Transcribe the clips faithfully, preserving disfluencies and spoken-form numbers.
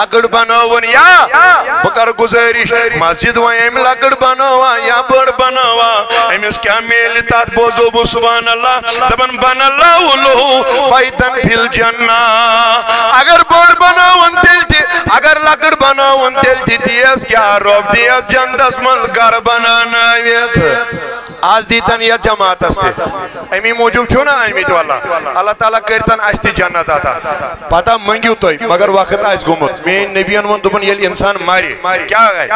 لۄکٕٹ بناوُن یا بہٕ کرٕ گُزٲرِش، مسجد وۄنۍ أمۍ لۄکٕٹ بناوان یا بٔڑ بناوان، أمِس کیٛاہ میلہِ تتھ؟ بوزو بہٕ سبحان اللہ، دپان، بنى الله له بيتا في الجنة۔ اگر بٔڑ بناوُن تیٚلہِ تہِ، اگر لۄکٕٹ بناوُن تیٚلہِ تہِ، دیس کیٛاہ؟ رۄب دیس جنتس منٛز گرٕ بناونٲوِتھ۔ آز دیٖتن یتھ جماعتس تہِ۔ امی موٗجوٗب چھِو نا آمٕتۍ واللہ۔ اللہ تعالیٰ کٔرۍتن اسہِ تہِ جنت عطا۔ پتہ منٛگِو تُہۍ، مگر وقت آسہِ گوٚمُت۔ میٛٲنۍ نبیَن ووٚن، دوٚپُن، ییٚلہِ انسان مرِ، کیٛاہ کرِ؟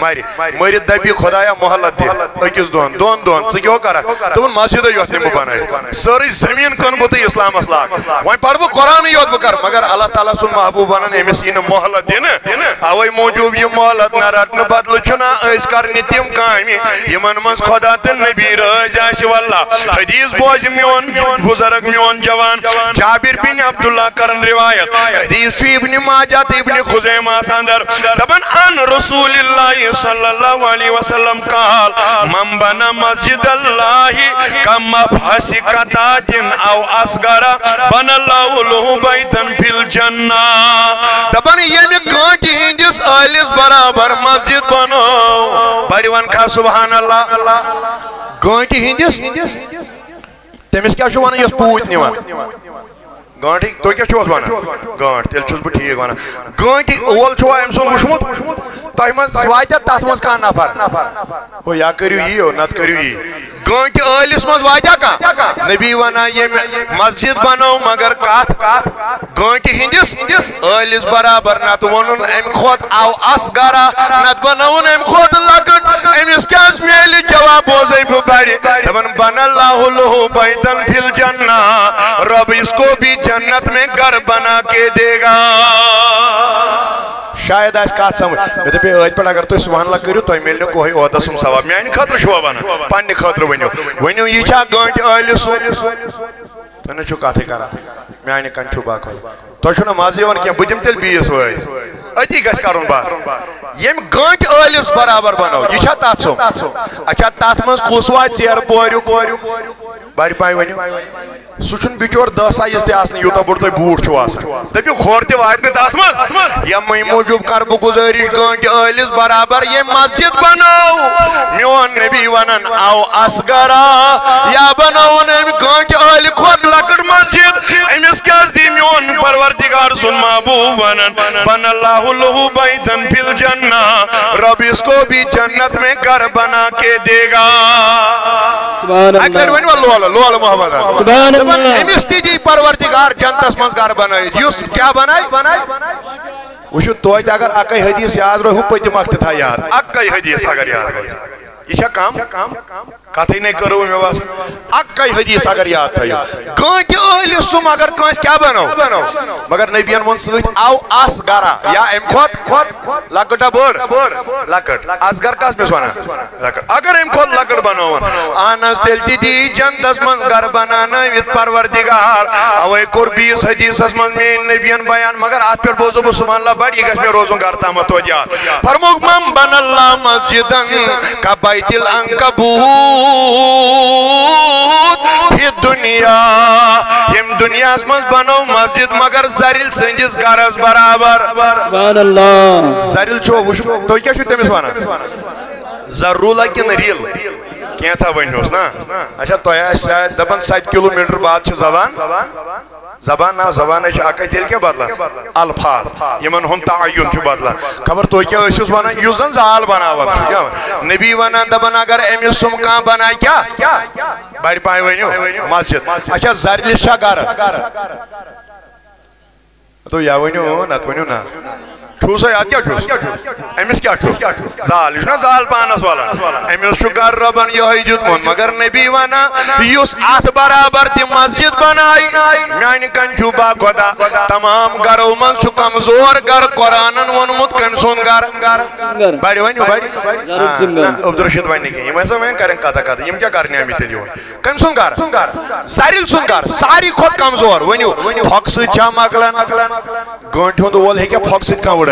مرِ۔ مٔرِتھ دپہِ، خدایا، مۄہلت دِ أکِس دۄن، دۄن دۄہن، ژٕ کیٛاہ کرکھ؟ دوٚپُن، مسجدے یوت نِمہٕ بہٕ بنٲوِتھ۔ سٲرٕے زٔمیٖن کٕنہٕ بہٕ تہٕ اسلامس لاگہٕ۔ وۄنۍ پرٕ بہٕ قرآنٕے یوت بہٕ کرٕ، مگر اللہ تعالیٰ سُنٛد محبوب ونان، أمِس یی نہٕ مۄہلت دِنہٕ۔ اوے موٗجوٗب یہِ مۄہلت نہ رٹنہٕ بدلہٕ چھُنہ أسۍ کرنہِ تِم کامہِ یِمن منٛز خدا تہٕ نبی رٲضۍ آسہِ۔ واللہ حدیث بوزِ میون بزرگ، میون جوان جابر بن عبداللہ کرن روایت۔ حدیث چھُ ابن ماجہ تہٕ ابن خزیمہ ہس اندر۔ دپان، عن رسول اللہ صلی اللہ علیہ وسلم قال، من بنى مسجد اللہ كمفحص قطعة او اصغر بنى الله له بيتا في الجنة۔ دپان، ییٚمہِ گٲنٹہِ ہٕنٛدِس ٲلِس برابر مسجد بنٲو، بڑِ ون کھا سبحان اللہ۔ گٲنٹہِ ہٕنٛدِس، تٔمِس کیٛاہ چھُ ونان یۄس پوٗتۍ نِوان؟ گٲنٹہِ، تُہۍ کیٛاہ چھِو ونان؟ گٲنٹہِ، تیٚلہِ چھُس بہٕ ٹھیٖک ونان۔ گٲنٹہِ اول چھُوا أمۍ سُنٛد وُچھمُت؟ تۄہہِ منٛز واتیٛا تتھ منٛز کانٛہہ نفر؟ ہو، یا کٔرِو یی، ہو، نتہٕ کٔرِو یی۔ گٲنٹہِ ٲلِس منٛز واتیٛا کانٛہہ؟ نبی ونان، ییٚمہِ مسجد بنٲو، مگر کتھ؟ گٲنٹہِ ہٕنٛدِس ٲلِس برابر، نتہٕ ووٚنُن امہِ کھۄتہٕ او اصغرا، نتہٕ بنٲوُن امہِ کھۄتہٕ لۄکٕٹ۔ أمِس کیٛاہ حظ میلہِ جواب؟ بوزے بہٕ بڑِ۔ دپان، بنى الله له بيتا في الجنة، رب اس کو بھی جنت میں گھر بنا کے دے گا۔ شاید آسہِ کتھ سمجھ۔ مےٚ دپے، أتھۍ پٮ۪ٹھ اگر تُہۍ سبحان اللہ کٔرِو، تۄہہِ میلہِ نہٕ کوہے عہدس سُنٛد ثواب۔ میانہِ خٲطرٕ چھُوا ونان؟ پننہِ خٲطرٕ ؤنِو۔ ؤنِو، یہِ چھا گٲنٹہِ ٲلِس سُنٛد؟ تُہۍ نہ چھِو کتھٕے کران۔ میانہِ کنہِ چھُو باقٲعدٕ۔ تۄہہِ چھُو نہٕ مزٕ یِوان کینٛہہ، بہٕ دِمہٕ تیٚلہِ بیٚیِس وٲرۍ۔ أتی گژھِ کرُن بنٛد۔ ییٚمہِ گٲنٹہِ ٲلِس برابر بنٲو، یہِ چھا تتھ سُم؟ اچھا، تتھ منٛز کُس واتہِ ژیرٕ پوریُک؟ بڑِ پایہِ ؤنِو۔ سُہ چھُنہٕ بِچور دہ سایز تہِ آسنہٕ، یوٗتاہ بوٚڑ تۄہہِ بوٗٹھ چھُو آسان۔ دٔپِو، کھۄر تہِ واتہِ نہٕ تتھ منٛز۔ یمے موٗجوٗب کرٕ بہٕ گُزٲرِش، گٲنٹہِ ٲلِس برابر ییٚمہِ مسجد بنٲو۔ میون نبی ونان، او اصغرا، یا بنٲوُن امہِ گٲنٹہِ ٲلہِ کھۄتہٕ لۄکٕٹ مسجد۔ أمِس کیٛاہ دی میون پروردگار سُنٛد محبوب ونان، بنى الله له بيتا في الجنة، رب اس کو بھی جنت میں گھر بنا کے دے گا۔ سبحان اکہِ لٹہِ اللہ۔ ؤنِو لولہٕ، لولہٕ محبت۔ سبحان دپان، اللہ۔ أمِس تہِ دی پروردگار جنتس منٛز گھر بنٲیِتھ۔ یُس کیٛاہ بنایہِ؟ وٕچھِو، توتہِ اگر اکے حدیث یاد روزِ، ہُہ پٔتِم اکھ تہِ تھایہِ یاد۔ اکے حدیث اگر یاد روزِ۔ یہِ چھا کم؟ کتھٕے نے کٔرٕو مےٚ باسان۔ اکے حدیث اگر یاد تھٲیِو۔ گٲنٹہِ ٲلِس سُم اگر کٲنٛسہِ کیٛاہ بنٲو؟ مگر نبیَن ووٚن سۭتۍ، او اصغرا، یا امہِ کھۄتہٕ لۄکٕٹ ہا بٔڑ؟ لۄکٕٹ۔ اصغر کس مےٚ ونان؟ لۄکٕٹ۔ اگر امہِ کھۄتہٕ لۄکٕٹ بنٲوٕن، اہن حظ، تیٚلہِ تہِ دی جنتس منٛز گرٕ بناونٲوِتھ پروردگار۔ اوے کوٚر بیٚیِس حدیثس منٛز میٲنۍ نبیَن بیان، مگر اتھ پٮ۪ٹھ بوزو بہٕ سبحان اللہ بڑِ، یہِ گژھِ مےٚ روزُن گرٕ تامتھ توتہِ یاد۔ فرمووُکھ، من بنى الله مسجدا كبيت العنكبوت في الدنيا۔ ییٚمہِ دُنیاہس منٛز بنٲو مسجد مگر زرِل سٕنٛدِس گرس برابر۔ سبحان اللہ۔ زرِل چھُ، وٕچھ، تُہۍ کیٛاہ چھِو تٔمِس ونان؟ زرولا کِنہٕ ریل؟ کینٛژھا ؤنۍہوس نا۔ اچھا، تۄہہِ آسہِ شاید دپان ستہِ کلوٗ میٹر بعد چھِ زبان۔ زبان نا، زبان ہے چھِ اکے، تیٚلہِ کیٛاہ بدلان؟ الفاظ، یِمن ہُنٛد تعین چھُ بدلان۔ خبر تُہۍ کیٛاہ ٲسِوس ونان، یُس زن زال بناوان چھُ، کیٛاہ ونان؟ نبی ونان، دپان، اگر أمِس سُم کانٛہہ بنایہِ کیٛاہ؟ بڑِ پایہِ ؤنِو، مسجد۔ اچھا، زرِلِس چھا گرٕ؟ دوٚپ، یا ؤنِو اۭں، نتہٕ ؤنِو نہ۔ چھُس ہے، اتھ کیٛاہ چھُس؟ أمِس کیٛاہ چھُس؟ زال، یہِ چھُنہ زال پانس والان۔ أمِس چھُ گرٕ رۄبن یِہوٚے دیُتمُت، مگر نبی ونان، یُس اتھ برابر تہِ مسجد بنایہِ، میانہِ کنہِ چھُ با خۄدا، تمام گرو منٛز چھُ کمزور گرٕ قرآنن ووٚنمُت کٔمۍ سُنٛد گرٕ؟ گرٕ۔ بڑِ ؤنِو، بڑِ۔ گرٕ آ، سُنٛد گرٕ۔ نہ، عبدالرشید ونہِ نہٕ کینٛہہ، یِم ہسا وۄنۍ کرن کتھا کتھا، یِم کیٛاہ کرنہِ آمٕتۍ تیٚلہِ یور؟ کٔمۍ سُنٛد گرٕ؟ زرِل سُنٛد گرٕ۔ ساروی کھۄتہٕ کمزور۔ ؤنِو، پھۄکہٕ سۭتۍ چھا مۄکلان؟ گٲنٹہِ ہُنٛد اول ہیٚکیٛاہ پھۄکہٕ سۭتۍ کانٛہہ وٕڑٲیِتھ؟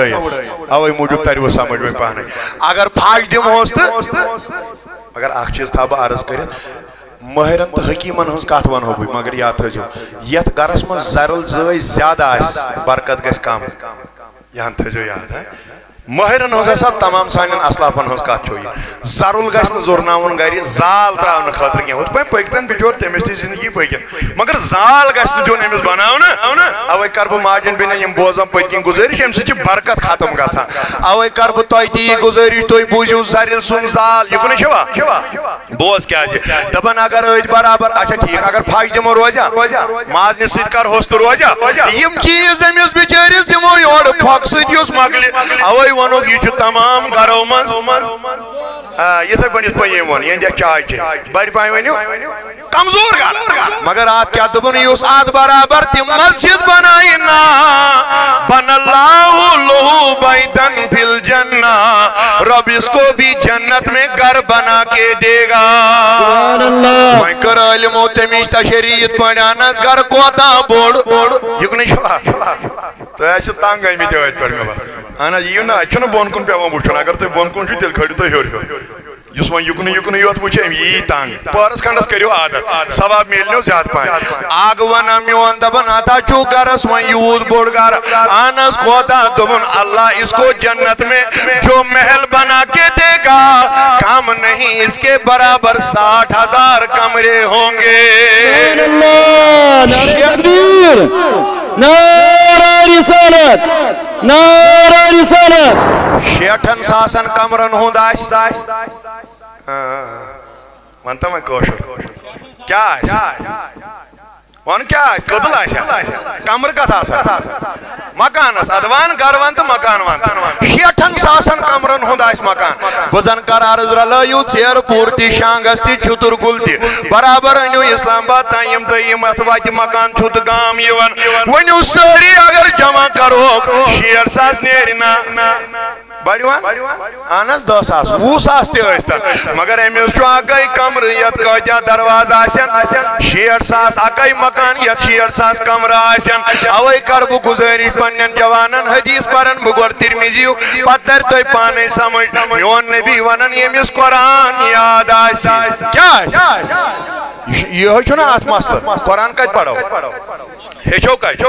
اوے موٗجوٗب ترِ وۄنۍ سمجھ وۄنۍ پانے۔ اگر پھش دِمہوس تہٕ، مگر اکھ چیٖز تھاوٕ بہٕ عرض کٔرِتھ، مٲہرن تہٕ حکیٖمن ہٕنٛز کتھ ونہو بہٕ، مگر یاد تھٲیزیو، یتھ گرس منٛز زرِل زٲے زیادٕ آسہِ، برکت گژھِ کم۔ یہِ ہن تھٲیزیو یاد، ہا؟ مٲہرن ہٕنٛز ہسا تمام سانٮ۪ن اسلافن ہٕنٛز کتھ چھو یہِ۔ زرُل گژھِ نہٕ زُرناوُن گرِ زال تراونہٕ خٲطرٕ کینٛہہ۔ ہُتھ پٲٹھۍ پٔکۍ تن بِچور، تٔمِس تہِ زندگی پٔکِتھ، مگر زال گژھِ نہٕ دیُن أمِس بناونہٕ۔ اوے کرٕ بہٕ ماجن بیٚنٮ۪ن یِم بوزان پٔتۍ کِنۍ گُزٲرِش، اَمہِ سۭتۍ چھِ برکت ختم گژھان۔ اوے کرٕ بہٕ تۄہہِ تہِ یہِ گُزٲرِش، تُہۍ بوٗزِو زرِل سُنٛد زال۔ یہِ کُنُے چھوا؟ بوز کیٛازِ؟ دپان اگر أتھۍ برابر، اچھا ٹھیٖک، اگر پھش دِمو روزیا؟ مازنہِ سۭتۍ کر ہوٚس تہٕ روزیا؟ یِم چیٖز أمِس بِچٲرِس دِمو یورٕ پھۄکھ سۭتۍ یُس مۄکلہِ۔ اوے ووٚنُکھ یہِ چھُ تمام گرو منٛز۔ آ، یِتھے پٲٹھۍ یِتھ پٲٹھۍ ییٚمۍ ووٚن، یِہنٛدِ چاے چے۔ بڑِ پاے ؤنِو۔ کمزور گرٕ۔ مگر اتھ کیٛاہ دوٚپُن، یُس اتھ برابر تہِ مسجد بنایہِ نا، بن اللہ لہو بیتن فی الجنہ، رب اس کو بھی جنت میں گھر بنا کے دے گا۔ سبحان اللہ۔ وۄنۍ کٔر عٲلمو تمِچ تشریح یِتھ پٲٹھۍ، اہن حظ، گرٕ کوتاہ بوٚڑ۔ یہِ کُنُے چھُوا؟ تُہۍ ٲسِو تنگ آمٕتۍ أتھۍ پٮ۪ٹھ، مےٚ باسان۔ اہن حظ، یِیِو نا، اَتہِ چھُنہٕ بۄن کُن پٮ۪وان وٕچھُن۔ اگر تُہۍ بۄن کُن چھِو، تیٚلہِ کھٲلِو تُہۍ ہیوٚر ہیوٚر۔ یُس وۄنۍ یُکنُے یُکنُے یوت وٕچھِ، أمۍ یی تنگ۔ پٔہرس کھنڈس کٔرِو عادت، ثواب میلنو زیادٕ پہن۔ اکھ ونان میون، دپان ہتا چھُ گرس وۄنۍ یوٗت بوٚڑ گرٕ۔ اہن حظ، کوتاہ؟ دوٚپُن اللہ اس کو جنت میں جو محل بنا کے دے گا، کم نہیں، اس کے برابر ساٹھ ہزار کمرے ہوں گے۔ سبحان اللہ، نعرہ تکبیر، نعرہ رسالت، نعرہ رسالت۔ شیٹھن ساسن کمرن ہُنٛد آسہِ۔ ہاں۔ ونتا وۄنۍ کٲشُر۔ کیٛاہ آسہِ؟ وَن کیٛاہ آسہِ؟ کٔدٕل آسہِ ہا؟ کمرٕ کتھ آسان؟ مکانس۔ ادٕ وَن گرٕ وَن تہٕ مکان وَن تہٕ۔ شیٹھن ساسن کمرن ہُنٛد آسہِ مکان۔ بہٕ زن کر عرض، رلٲیِو ژیرٕ پوٗر تہِ، شانگس تہِ، چھُتُر گُل تہِ۔ برابر أنِو اسلام آباد تام یِم تۄہہِ یِم اتھ وتہِ مکان چھُ تہٕ گام یِوان۔ ؤنِو سٲری اگر جمع کرہوکھ، شیٹھ ساس نیرِ نا؟ بڑِ وَن؟ اہن حظ، دَہ ساس، وُہ ساس تہِ ٲسۍ تن۔ مگر أمِس چھُ اَکٕے کمرٕ، یَتھ کٲتیٛاہ دروازٕ آسن؟ شیٹھ ساس، اَکٕے مکان، یَتھ شیٹھ ساس کمرٕ آسن۔ اَوَے کَرٕ بہٕ گُزٲرِش پنٛنٮ۪ن جوانن، حدیث پَرن بہٕ گۄڈٕ تِرمِذیُک، پَتہٕ تَرِ تۄہہِ پانَے سمجھ۔ میون نبی وَنان، ییٚمِس قرآن یاد آسہِ۔ کیٛاہ آسہِ؟ یہِ چھُ، یِہوٚے چھُنہ اَتھ مسلہٕ۔ قرآن کَتہِ پَرو؟ ہیٚچھو کَتہِ؟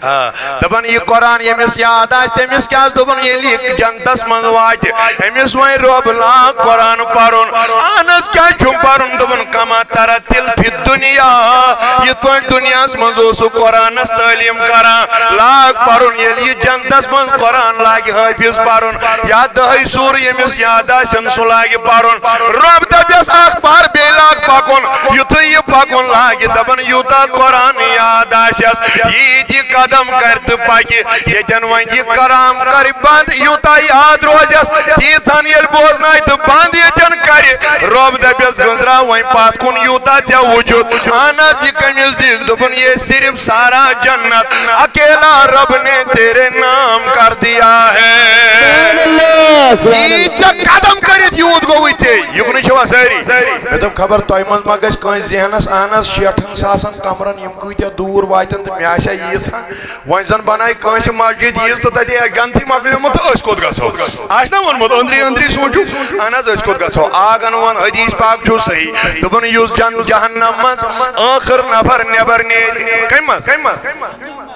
آ، دَپان یہِ قرآن ییٚمِس یاد آسہِ، تٔمِس کیٛاہ آسہِ؟ دوٚپُن ییٚلہِ یہِ جنتَس منٛز واتہِ، أمِس وَنہِ رۄب لاگ قرآن پَرُن۔ اہن حظ، کیٛازِ چھُم پَرُن؟ دوٚپُن کما ترتل فی الدنیا، یِتھ پٲٹھۍ دُنیاہَس منٛز اوسُکھ قرآنَس تعلیٖم کران، لاگ پَرُن۔ ییٚلہِ یہِ جنتَس منٛز قرآن لاگہِ حٲفظ پَرُن، یا دَہَے سوٗرٕ ییٚمِس یاد آسن سُہ لاگہِ پَرُن۔ رۄب دَپٮ۪س اَکھ پَر، بیٚیہِ لاگ پَکُن۔ یُتھُے یہِ پَکُن لاگہِ، دَپان یوٗتاہ قرآن یاد آسٮ۪س، ییٖتۍ یہِ قدم کَرِ تہٕ پَکہِ۔ ییٚتٮ۪ن وۄنۍ یہِ کلام کَرِ بنٛد، یوٗتاہ یاد روزٮ۪س، تیٖژہن ییٚلہِ بوزنایہِ تہٕ بنٛد ییٚتٮ۪ن کَرِ، رۄب دَپٮ۪س گٔنٛزراو وۄنۍ پَتھ کُن یوٗتاہ ژےٚ وُچھُتھ۔ اہن حظ، یہِ کٔمِس دِکھ؟ دوٚپُن یہ صرف سارا جنت اکیلا رب نے تیرے نام کر دیا ہے۔ سبحان اللہ، سبحان اللہ۔ یی ژےٚ قدم کٔرِتھ یوٗت گوٚوُے ژےٚ۔ یُکنُے چھِوا سٲری؟ مےٚ دوٚپ خبر تۄہہِ منٛز ما گژھِ کٲنٛسہِ ذہنس، اہن حظ، شیٹھن ساسن کمرن یِم کۭتیٛاہ دوٗر واتن تہٕ مےٚ آسہِ ہا ییٖژ ہن۔ وۄنۍ زن بنایہِ کٲنٛسہِ مسجد ییٖژ تہٕ تتہِ آسہِ جنتٕے مۄکلیومُت تہٕ أسۍ کوٚت گژھو؟ آسہِ نا ووٚنمُت أنٛدری أنٛدری سوٗنٛچِو، اہن حظ، أسۍ کوٚت گژھو؟ آ گن ووٚن حدیث پاک چھُ صحیح، دوٚپُن یُس جن جہنم منٛز ٲخٕر نفر نٮ۪بر نیرِ۔ کمہِ منٛز؟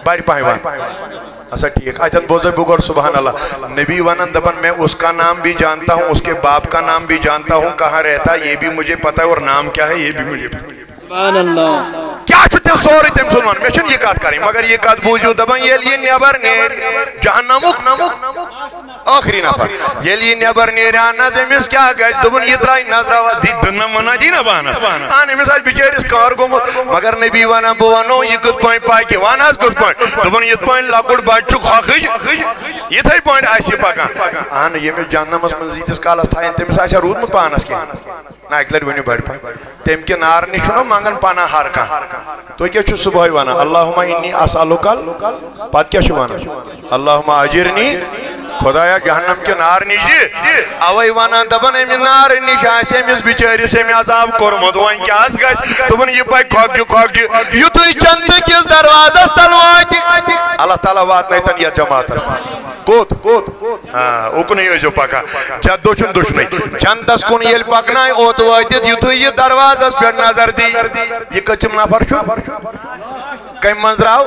بڑِ پہن وَن۔ اچھا ٹھیک، اتٮ۪ن بوزے بہٕ گۄڈٕ سبحان اللہ۔ نبی ونان دپان میں اس کا نام بھی جانتا ہوں، اس کے باپ کا نام بھی جانتا ہوں، کہاں رہتا ہے یہ بھی مجھے پتا ہے اور نام کیا ہے یہ بھی مجھے پتا ہے۔ سبحان اللہ۔ کیا چھُ تیٚلہِ سورُے تٔمۍ سُنٛد وَنُن؟ مےٚ چھُنہٕ یہِ کَتھ کَرٕنۍ، مگر یہِ کَتھ بوٗزِو، دَپان ییٚلہِ یہِ نٮ۪بر نیرِ جہنمُک ٲخری نفر، ییٚلہِ یہِ نٮ۪بر نیرِ، اہن حظ، أمِس کیٛاہ گژھِ؟ دوٚپُن، یہِ ترٛایہِ نظرا وظرا، دی دٕنہٕ وَنا دی نہ پانَس۔ اہن، أمِس آسہِ بِچٲرِس قہر گوٚمُت، مگر نبی وَنان، بہٕ وَنو، یہِ کِتھ پٲٹھۍ پَکہِ؟ وَن حظ کِتھ پٲٹھۍ؟ دوٚپُن، یِتھ پٲٹھۍ لۄکُٹ بَچہٕ چھُ کھۄکھٕج، یِتھَے پٲٹھۍ آسہِ یہِ پَکان۔ اہن، ییٚمِس جہنمَس منٛز ییٖتِس کالَس تھایَن، تٔمِس آسہِ ہا روٗدمُت پانَس کینٛہہ؟ نہ، اَکہِ لَٹہِ ؤنِو بَڑِ پَہَن۔ تٔمۍ کہِ نارٕ نِش چھُنہ منٛگان پناہ ہر کانٛہہ۔ تُہۍ کیٛاہ چھِو صُبحٲے وَنان؟ اللہم انی اسألک ال-، پَتہٕ کیٛاہ چھُ وَنان؟ اللہم اجرنی، خۄدایا جہنم کہِ نارٕ نِش دِ۔ اَوَے وَنان دَپان، اَمہِ نارٕ نِش آسہِ أمِس بِچٲرِس أمۍ عذاب کوٚرمُت، وۄنۍ کیٛاہ حظ گژھِ؟ دوٚپُن، یہِ پَکہِ کھۄکھجہِ کھۄکھجہِ، یُتھُے جنتہٕ کِس دروازَس تَل واتہِ، اللہ تعالیٰ واتنٲیتَن یَتھ جماعتَس تَل۔ کوٚت؟ ہاں، اُکنُے ٲسۍزیو پکان۔ جد دۄچھُن دۄچھنُے۔ جنتس کُن ییٚلہِ پکنایہِ، اوٚت وٲتِتھ یُتھُے یہِ دروازس پٮ۪ٹھ نظر دی، یہِ کٔژِم نفر چھُ؟ کمہِ منٛز درٛاو؟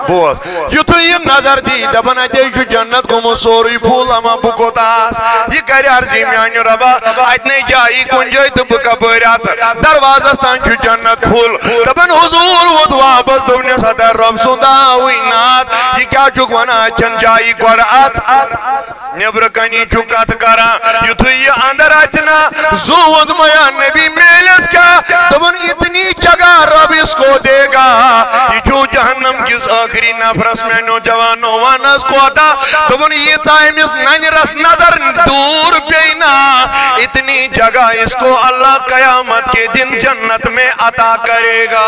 بوز۔ یُتھُے یہِ نظر دی، دپان، اتے چھُ جنت گوٚمُت سورُے پھُل، اما بہٕ کوٚت آس؟ یہِ کرِ عرضی، میانہِ رۄبا، اتہِ نے جایی کُنہِ جایہِ تہٕ بہٕ کپٲرۍ اژٕ؟ دروازس تام چھُ جنت پھُل۔ دپان، حضور ووت واپس، دوٚپنس، ہتا رۄب سُنٛد آوٕے ناد، یہِ کیٛاہ چھُکھ ونان، اتہِ چھنہٕ جایی، گۄڈٕ اژ۔ نیبرٕ کنی چھُ کتھ کران، یُتھُے یہِ اندر اژِ نا، زوٗوُن میا نبی میلس کیا؟ دوٚپُن، اتنی جگہ رب اس کو دے گا، یہِ چھُ جہنم کِس ٲخری نفرس۔ میانیو جوانو، ونس کوتاہ؟ دوٚپُن، ییٖژاہ أمِس ننہِ رس نظر دوٗر پیٚیہِ نا، اتنی جگہ اس کو اللہ قیامت کے دن جنت میں عطا کرے گا۔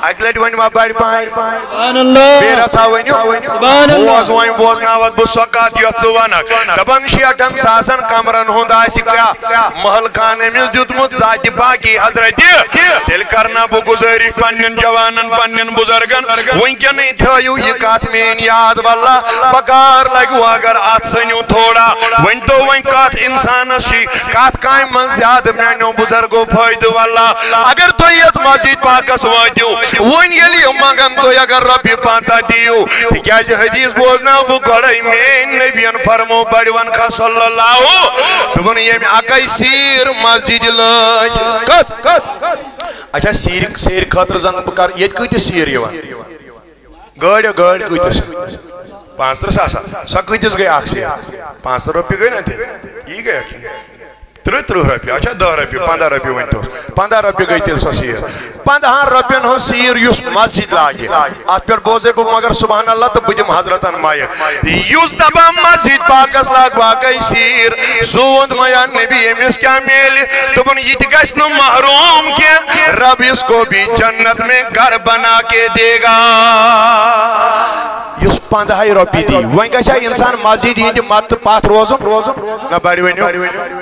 اکہِ لٹہِ ؤنِو ما بڑِ پہن؟ سبحان اللہ۔ بیٚیہِ رژھا ؤنِو۔ سبحان اللہ۔ بوز وۄنۍ، بوزناوتھ بہٕ سۄ کتھ یۄس ژٕ ونکھ۔ دپان، شیٹھن ساسن کمرن ہُنٛد آسہِ کیٛاہ محل خان أمِس دیُتمُت ذاتِ پاکی حضرتِ۔ تیٚلہِ کرنا بہٕ گُزٲرِش پننٮ۪ن جوانن، پننٮ۪ن بُزرگن، وٕنکیٚنٕے تھٲیِو یہِ کتھ میٲنۍ یاد، واللہ بکار لگہِ وۄنۍ اگر اتھ ژھٕنِو تھوڑا۔ ؤنۍ تو وۄنۍ کتھ انسانس چھِ کتھ کامہِ منٛز زیادٕ میانیو بُزرگو فٲیدٕ، واللہ۔ اگر تُہۍ یتھ مسجد پاکس وٲتِو، وۄنۍ ییٚلہِ یہِ منٛگن تُہۍ اگر رۄپیہِ پنٛژاہ دِیِو، تِکیٛازِ حدیث بوزناو بہٕ گۄڈَے، میٲنۍ نبیَن فرمو بڑِ ونکھا صلی اللہ، دوٚپُن، ییٚمہِ اکے سیٖر مسجد لٲج۔ کٔژ؟ اچھا، سیٖرِ، سیٖرِ خٲطرٕ زن بہٕ کرٕ، ییٚتہِ کۭتِس سیٖر یِوان؟ گٲڑۍ، گٲڑۍ کۭتِس؟ پانٛژترٕٛہ ساس۔ سۄ کۭتِس گٔے اکھ سیٖر؟ پانٛژترٕٛہ رۄپیہِ گٔے نا تیٚلہِ؟ یی گٔیا کِنہٕ؟ تٕرٛہ، تٕرٛہ رۄپیہِ، اچھا، دَہ رۄپیہِ، پنٛداہ رۄپیہِ ؤنۍ توس۔ پنٛداہ رۄپیہِ گٔے تیٚلہِ سۄ سیٖر۔ پنٛداہن رۄپین ہٕنٛز سیٖر یُس مسجد لاگہِ، اتھ پٮ۪ٹھ بوزے بہٕ مگر سبحان اللہ تہٕ بہٕ دِمہٕ حضرتن مایہِ۔ یُس دپان مسجد پاکس لاگ باقٕے سیٖر، سون میا نبی، أمِس کیٛاہ میلہِ؟ دوٚپُن، یہِ تہِ گژھِ نہٕ محروم کینٛہہ، رب اس کو بھی جنت میں گھر بنا کے دے گا۔ یُس پنٛدہاے رۄپیہِ دی، وۄنۍ گژھِ ہا انسان مسجد ہٕنٛدِ مدتہٕ پتھ روزُن۔ نہ بڑِ ؤنِو۔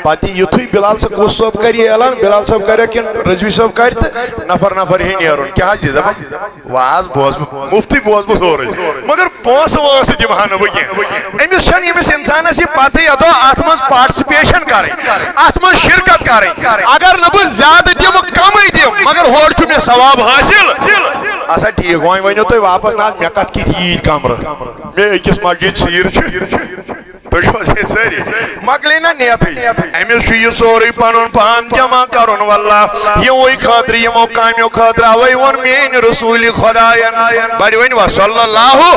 پتہٕ یُتھُے بلال صٲب، کُس صٲب کرِ یہِ اعلان؟ بلال صٲب کرِ کِنہٕ رضوی صٲب کرِ تہٕ نفر نفر ہے نیرُن؟ کیٛاہ حظ یہِ دپان؟ واز بوز بہٕ، مُفتٕے بوز بہٕ سورُے، مگر پونٛسہٕ وونٛسہٕ دِمہٕ ہا نہٕ بہٕ کینٛہہ۔ أمِس چھَنہٕ، ییٚمِس اِنسانَس یہِ پَتہٕ یَتھ دۄہ اَتھ منٛز participation کَرٕنۍ، اَتھ منٛز شرکت کَرٕنۍ۔ اگر نہٕ بہٕ زیادٕ دِمہٕ، کَمٕے دِمہٕ، مگر ہورٕ چھُ مےٚ ثواب حٲصِل۔ اَسا ٹھیٖک، وۄنۍ ؤنِو تُہۍ واپَس، نہ حظ، مےٚ کَتھ کِتھ ییٖتۍ کَمرٕ؟ مےٚ أکِس مسجد سیٖر چھِ۔ تُہۍ چھِو حظ ییٚتہِ سٲری؟ مۄکلے نا نیتھٕے۔ أمِس چھُ یہِ سورُے پنُن پان جمع کرُن، واللہ، یِموٕے خٲطرٕ، یِمو کامیو خٲطرٕ۔ اوے ووٚن میٲنۍ رسول خداین، بڑِ ؤنۍ وا صلی اللہ۔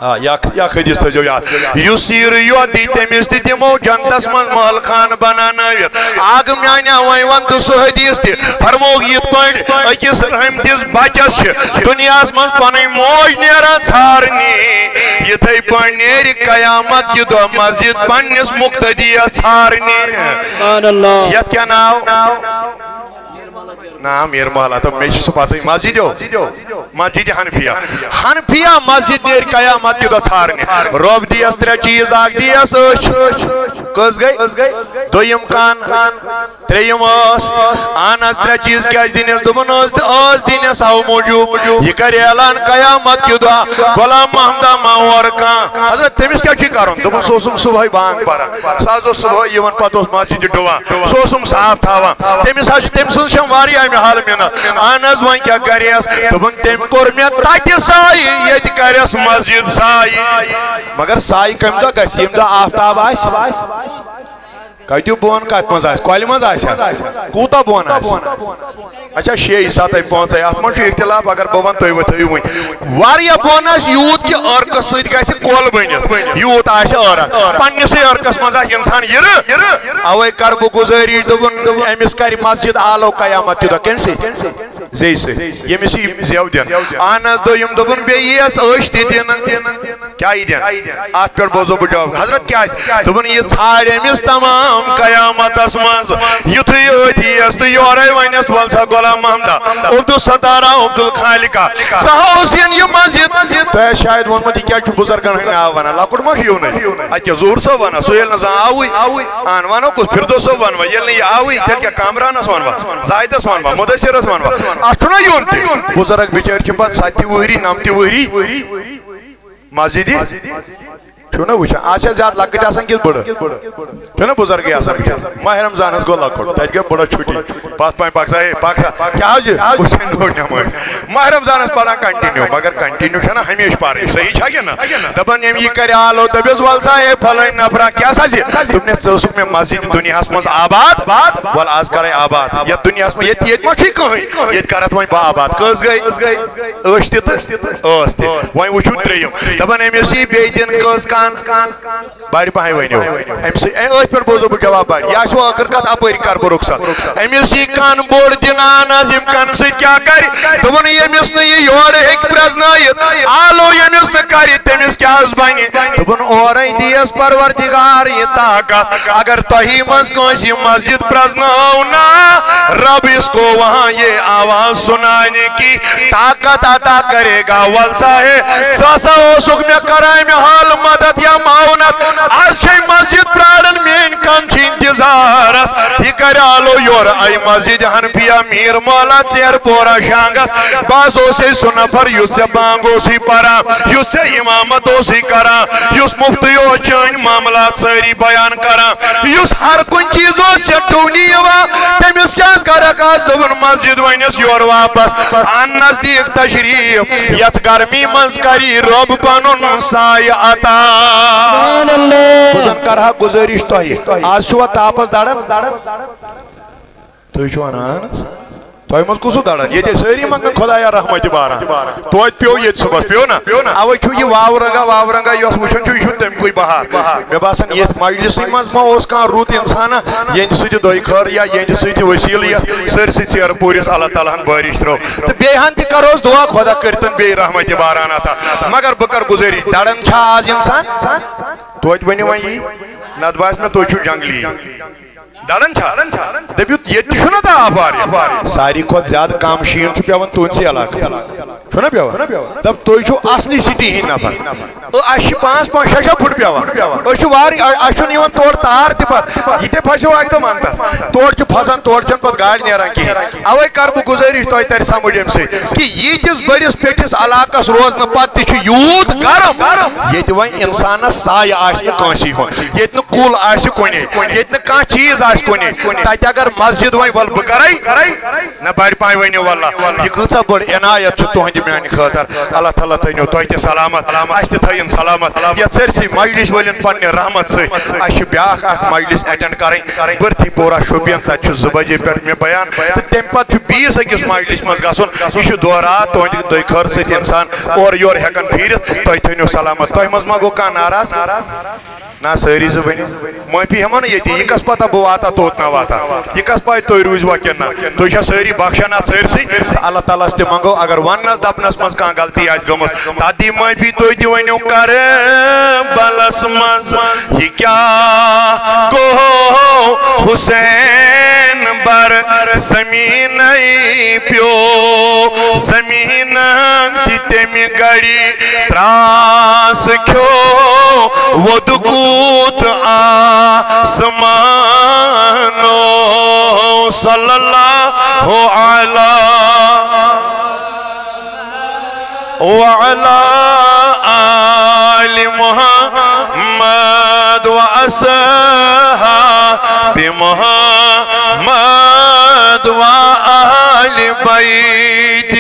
آ، یا، یا حدیث تھٲیزیو یاد۔ یُس سیٖرٕ یوت دی، تٔمِس تہِ دِمو جنتس منٛز محل خان بناونٲوِتھ۔ آ گہٕ میانہِ وۄنۍ ون تہٕ سُہ حدیث تہِ۔ فرمووُکھ یِتھ پٲٹھۍ أکِس رٔحمتِس بچس چھِ دُنیاہس منٛز پنٕنۍ موج نیران ژھارنہِ، یِتھے پٲٹھۍ نیرِ قیامت کہِ دۄہ مسجد پننِس مقتدیس ژھارنہِ۔ سبحان اللہ۔ یتھ کیٛاہ ناو؟ نا، میر محلہ، تہٕ مےٚ چھِ سُہ پتہٕ مسجد ہو۔ مسجد حنفیہ۔ حنفیہ مسجد نیرِ قیامت کہِ دۄہ ژھارنہِ۔ رۄب دیس ترٛےٚ چیٖز، اکھ دیس أچھ۔ کٔژ گٔے؟ دوٚیِم کن۔ ترٛیٚیِم ٲس۔ اہن حظ، ترٛےٚ چیٖز کیٛازِ دِنس؟ دوٚپُن، ٲس تہٕ ٲس دِنس اَوٕ موٗجوٗب۔ یہِ کرِ اعلان قیامت کہِ دۄہ، غلام محمدہ ما اورٕ کانٛہہ۔ حضرت، تٔمِس کیٛاہ چھُے کرُن؟ دوٚپُن، سُہ اوسُم صبحٲے بانگ پران۔ سُہ حظ اوس صبحٲے یِوان، پتہٕ اوس مسجدِ ڈُوان۔ سُہ اوسُم صاف تھاوان۔ تٔمِس حظ چھِ، تٔمۍ سٕنٛز چھم واریاہ مےٚ حال منت۔ اہن حظ، وۄنۍ کیٛاہ کرٮ۪س؟ دوٚپُن، تٔمۍ کوٚر مےٚ تتہِ سایہِ، ییٚتہِ کرٮ۪س مسجد سایہِ۔ مگر سایہِ کمہِ دۄہ گژھِ؟ ییٚمہِ دۄہ آفتاب آسہِ۔ کتہِ بۄن کتھ منٛز آسہِ؟ کۄلہِ منٛز آسہِ ہا؟ کوٗتاہ بۄن آسہِ؟ اچھا، شیٚے، ستَے، پانٛژَے، اتھ منٛز چھُ اختلاف، اگر بہٕ ونہٕ، تُہۍ ؤتھِو وۄنۍ۔ واریاہ بۄن آسہِ یوٗت کہِ عرقہٕ سۭتۍ گژھِ کۄل بٔنِتھ، یوٗت آسہِ عرق۔ پننِسٕے عرقس منٛز آسہِ انسان یِرٕ۔ اوے کرٕ بہٕ گُزٲرِش، دوٚپُن، أمِس کرِ مسجد آلو قیامت کہِ دۄہ۔ کٔمۍ سٕے؟ زیٚیہِ سۭتۍ۔ ییٚمِس یہِ زٮ۪و دِن۔ اہن حظ، دوٚیِم دوٚپُن، بیٚیہِ یِیَس أچھ تہِ دِنہٕ۔ کیٛاہ یی دِنہٕ؟ اتھ پٮ۪ٹھ بوزو بہٕ جواب۔ حضرت کیٛازِ؟ دوٚپُن، یہِ ژھانڈِ أمِس تمام قیامتس منٛز۔ یُتھُے أتھۍ یِیَس تہٕ یورے ونٮ۪س، "ول سا غلام محمدہ، عبدالستارا، عبدالخالقا، ژٕ ہا اوس یَن یہِ مسجد۔" تۄہہِ آسہِ شاید ووٚنمُت، یہِ کیٛازِ چھُ بُزرگن ہٕنٛدۍ ناو ونان؟ لۄکُٹ ما چھُ یِونٕے؟ اَتہِ کیٛاہ ظہور صٲب ونان؟ سُہیل نظام آوٕے۔ اہن، ونو کُس؟ فردوس صٲب ونوا؟ ییٚلہِ نہٕ یہِ آوٕے، تیٚلہِ کیٛاہ کامرانس ونوا؟ زاہدس ونوا؟ مدثرس ونوا؟ اتھ چھُنہ یُن تہِ۔ بُزرگ بِچٲرۍ چھِ پتہٕ ستہِ وٕہری، نمتہِ وٕہری مسجدِ۔ چھُو نا وٕچھان، آز چھا زیادٕ لۄکٕٹۍ آسان کِنہٕ بٔڑٕ؟ چھُو نا بُزرگٕے آسان وٕچھان؟ ماہِ رمضانَس گوٚو لۄکُٹ، تَتہِ گٔے بٔڑٕ چھُٹی۔ پَتھ پَنٕنۍ پَکھ سا، ہے، پَکھ سا، کیٛاہ حظ چھُ؟ وٕچھان نوٚو نٮ۪مٲز۔ ماہِ رمضانَس پَران continue، مگر continue چھَنہ ہمیشہِ پَرٕنۍ، صحیح چھا کِنہٕ نہ؟ دَپان ییٚمۍ یہِ کَرِ آلو، دَپٮ۪س، وَل سا، ہے، فَلٲنۍ نفرا، کیٛاہ سا زِ؟ دوٚپنَس، ژٕ اوسُکھ مےٚ مسجد دُنیاہَس منٛز آباد، وَل آز کَرَے آباد۔ یَتھ دُنیاہَس منٛز، ییٚتہِ، ییٚتہِ ما چھُے کٕہٕنۍ؟ ییٚتہِ کَرَتھ وۄنۍ بہٕ آباد۔ کٔژ گٔے؟ ٲش تہِ تہٕ ٲس تہِ۔ وۄنۍ وٕچھِو ترٛیٚیِم۔ دَپان أمِس یی بیٚیہِ دِنہٕ کٔژ کَن؟ بَڑِ پَہَے ؤنِو۔ أمۍ سٕے، اے، أتھۍ پٮ۪ٹھ بوزو بہٕ جواب بَڑِ۔ یہِ آسہِ وۄنۍ ٲخٕر کَتھ، اَپٲری کَرٕ بہٕ رُخصت۔ أمِس یی کَن بوٚڑ دِنہٕ، اَہَن حظ، یِم کَنہٕ سۭتۍ کیٛاہ کَرِ؟ دوٚپُن، ییٚمِس نہٕ یہِ یورٕ ہیٚکہِ پرٛزنٲیِتھ، آلو ییٚمِس نہٕ کَرِ، تٔمِس کیٛاہ حظ بَنہِ؟ دوٚپُن، اورَے دِیَس پروردگار یہِ طاقت۔ اگر تۄہی منٛز کٲنٛسہِ یہِ مسجد پرٛزنٲو نا، رب اس کو وہاں یہ آواز سنانے کی طاقت عطا کرے گا۔ وَل سا ہے، ژٕ ہسا اوسُکھ مےٚ کران مےٚ حال مدد یا معاونت۔ از چھے مسجد پراران، میٲنۍ کن چھِ انتظارس۔ یہِ کرِ آلو یورٕ اَمہِ مسجد حنفیہ میر مولا ژیر پورہ شانگس۔ بہٕ حظ اوسُے سُہ نفر یُس ژےٚ بانگ اوسُے پران، یُس ژےٚ امامت اوسُے کران، یُس مفتی اوس چٲنۍ معاملات سٲری بیان کران، یُس ہر کُنہِ چیٖز اوس ژےٚ ڈوٗنی یِوان، تٔمِس کیٛاہ حظ کَرَکھ آز؟ دوٚپُن، مسجد وَنٮ۪س یورٕ واپس، اَن نزدیٖک تشریٖف، یَتھ گرمی منٛز کَری رۄب پَنُن سایہِ عطا۔ سبحان اللہ۔ بہٕ زَن کَرٕ ہا گُزٲرِش تۄہہِ، آز چھُوا تاپَس دَران؟ تُہۍ چھِو وَنان، اَہَن حظ۔ تۄہہِ منٛز کُس چھُ دَران؟ ییٚتہِ سٲری منٛگان خۄدایا رحمتِ باران۔ توتہِ پیوٚو ییٚتہِ صُبحَس، پیوٚو نا؟ اَوَے چھُ یہِ واو رنٛگا، واو رنٛگا یۄس وٕچھان چھُ، یہِ چھُ تَمہِ کُے بہار۔ مےٚ باسان، ییٚتھۍ مجلسٕے منٛز ما اوس کانٛہہ رُت اِنسانا، یِہِنٛدِ سۭتۍ دۄیہِ خٲر یا یِہِنٛدِ سۭتۍ وسیٖلہٕ یَتھ سٲرسٕے ژیرٕ پوٗرِس اللہ تعالیٰ ہَن بٲرِش ترٲو۔ تہٕ بیٚیہِ ہَن تہِ کَروس دُعا، خۄدا کٔرۍتَن بیٚیہِ رحمتِ باران عطا۔ مگر بہٕ کَرٕ گُزٲرِش، دَران چھا آز اِنسان؟ توتہِ ؤنِو وۄنۍ یی، نَتہٕ باسہِ مےٚ تُہۍ چھِو جنٛگلی۔ دَران چھا؟ دٔپِو، ییٚتہِ تہِ چھُنہ تاپھ واریاہ۔ ساروی کھۄتہٕ زیادٕ کم شیٖن چھُ پٮ۪وان تُہٕنٛدسٕے علاقَس۔ چھُنہ پٮ۪وان؟ دَپ، تُہۍ چھِو اَصلی سِٹی ہِنٛدۍ نفر۔ اَسہِ چھِ پانٛژھ پانٛژھ شےٚ شےٚ فُٹ پٮ۪وان۔ أسۍ چھِ وارٕ، اَ-، اَسہِ چھُنہٕ یِوان تورٕ تار تہِ پَتہٕ۔ یہِ تہِ پھَسیو اَکہِ دۄہ وَنٛدَس۔ تورٕ چھِ پھَسان، تورٕ چھَنہٕ پَتہٕ گاڑِ نیران کِہیٖنۍ۔ اَوَے کَرٕ بہٕ گُزٲرِش تۄہہِ، تَرِ سَمٕجھ اَمہِ سۭتۍ کہِ ییٖتِس بٔڑِس پیٚٹھِس علاقَس روزنہٕ پَتہٕ تہِ چھُ یوٗت گرم، ییٚتہِ وۄنۍ اِنسانَس سایہِ آسہِ نہٕ کٲنٛسی ہُنٛد، ییٚتہِ نہٕ کُل آسہِ کُنے، ییٚتہِ نہٕ کانٛہہ چیٖز آسہِ کُنے، تَتہِ اگر مسجد وۄنۍ، وَلہٕ بہٕ کَرَے، نہ بَڑِ پانٛہہ ؤنِو وَللہ، یہِ کۭژاہ بٔڑ عنایت چھُ تُہٕنٛدِ میٛانہِ خٲطرٕ۔ اللہ تعالیٰ تھٲینو تۄہہِ تہِ سلامت، اَسہِ تہِ تھٲیِن سلامت۔ یَتھ سٲرسٕے مجلس وٲلٮ۪ن پنٛنہِ رحمت سۭتۍ، اَسہِ چھِ بیٛاکھ اَکھ مجلس attend کَرٕنۍ، بٔرتھی پورہ شوپین، تَتہِ چھُ زٕ بجے پٮ۪ٹھ مےٚ بیان، تہٕ تَمہِ پَتہٕ چھُ بیٚیِس أکِس مجلس منٛز گژھُن۔ یہِ چھُ دورٕ آ، تُہٕنٛدِ دۄیہِ خٲر سۭتۍ اِنسان اورٕ یورٕ ہٮ۪کان پھیٖرِتھ۔ تۄہہِ تھٲینو سلامت، تۄہہِ منٛز ما گوٚو کانٛہہ ناراض؟ نہ، سٲری زٕ ؤنِو۔ معٲفی ہٮ۪مو نہٕ ییٚتی، یہِ کَس پَتہ بہٕ واتہ توٚت نہ واتہ، یہِ کَس پَے تُہۍ روٗزوا کِنہٕ نہ۔ تُہۍ چھا سٲری بخشان اَتھ سٲرسٕے؟ تہٕ اللہ تعالیٰ ہَس تہِ منٛگو، اگر وَننَس دَپنَس منٛز کانٛہہ غلطی آسہِ گٔمٕژ، تَتھ دی معٲفی، تُہۍ تہِ ؤنِو کربلس منٛز یہِ کیٛاہ گوٚو حسین بر زمینَے پیوٚو، زمینَن تہِ تَمہِ گرِ تراس کھیوٚو وۄد کوٗت آسمانو۔ صلی اللہ علی وعلی آل محمد و اصحاب محمد و اہل بیت۔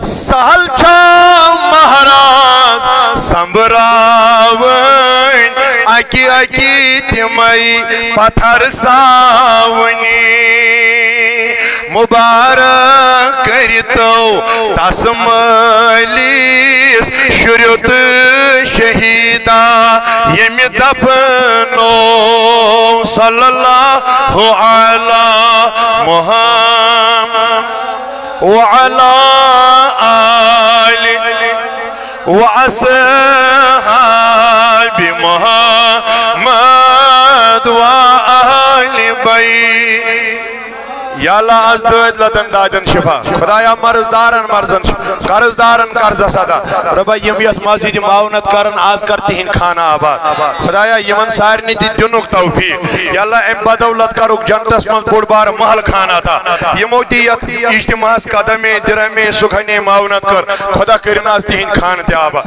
سہل چھا مہراز سنبراوٕنۍ، اکہِ اکہِ تِمے پتھر ساوٕنی۔ مبارک کٔرِتو تس مٲلِس شُریُت شہیدا ییٚمہِ دفنو۔ صلی اللہ علی محمد وعلی آل وأصحاب محمد وأهل بيت۔ یا اللہ، از دٲدۍ لتن دادٮ۪ن شفا۔ خدایا، مرض دارن مرضن شفا، قرض دارن قرضس ادا۔ رۄبا، یِم یتھ مسجد معاونت کرن، از کر تِہنٛدۍ خانہ آباد۔ خدایا، یِمن سارنٕے دِ دِنُک توفیق۔ یا اللہ، امہِ بدولت کرُکھ جنتس منٛز بوٚڑ بار محل خانہ عطا۔ یِمو تہِ یتھ اجتماعس قدمے درہمے سُکھنے معاونت کٔر، خدا کٔرِن از تِہنٛدۍ خانہٕ تہِ آباد۔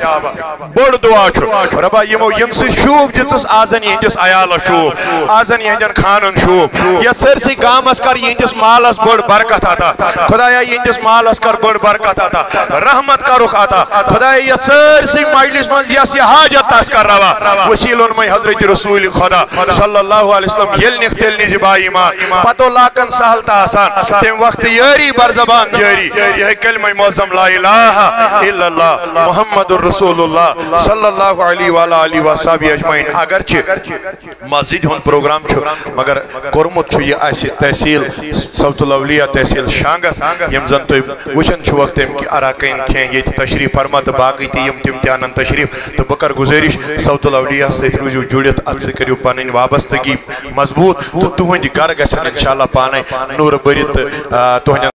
بوٚڑ دعا چھُ۔ رۄبا، یِمو یِم سۭتۍ شوٗب دِژٕس، آزن یِہنٛدِس عیالس شوٗب، آزن یِہنٛدٮ۪ن خانن شوٗب۔ یتھ سٲرسٕے گامس کر یِہنٛدِس مالس بٔڑ برکت عطا۔ خدایا، یِہنٛدِس مالس کر بٔڑ برکت عطا۔ رحمت کرُکھ عطا۔ خدایا، یتھ سٲرسٕے مجلس منٛز یس یہِ حاجت تس کر روا۔ وسیلن میں حضرت رسول خدا صلی اللہ علیہ وسلم ییٚلہِ نِکھ تیٚلہِ نِزِ با ایمان۔ پتو لاکن سہل تہٕ آسان۔ تمہِ وقتہٕ یٲری بر زبان جٲری۔ یِہوٚے کلمہ معظم لا الہ الا اللہ محمد رسول اللہ صلی اللہ علیہ وعلی آلہ وصحبہ اجمعین۔ اگرچہ مسجد ہُنٛد پروگرام چھُ، مگر کوٚرمُت چھُ یہِ اَسہِ تحصیل صوت الاولیاء، تحصیل شانگس، یِم زن تُہۍ وٕچھان چھِوکھ تَمہِ کہِ اراکین کھٮ۪ن ییٚتہِ تشریف فرما تہٕ باقٕے تہِ یِم تِم تہِ اَنَن تشریف۔ تہٕ بہٕ کرٕ گُزٲرِش صوت الاولیاء سۭتۍ روٗزِو جُڑِتھ، اَتھ سۭتۍ کٔرِو پنٕنۍ وابستگی مضبوٗط تہٕ تُہٕنٛدۍ گرٕ گژھن انشاءاللہ پانے نوٗرٕ بٔرِتھ تہٕ، آ، تُہٕنٛدٮ۪ن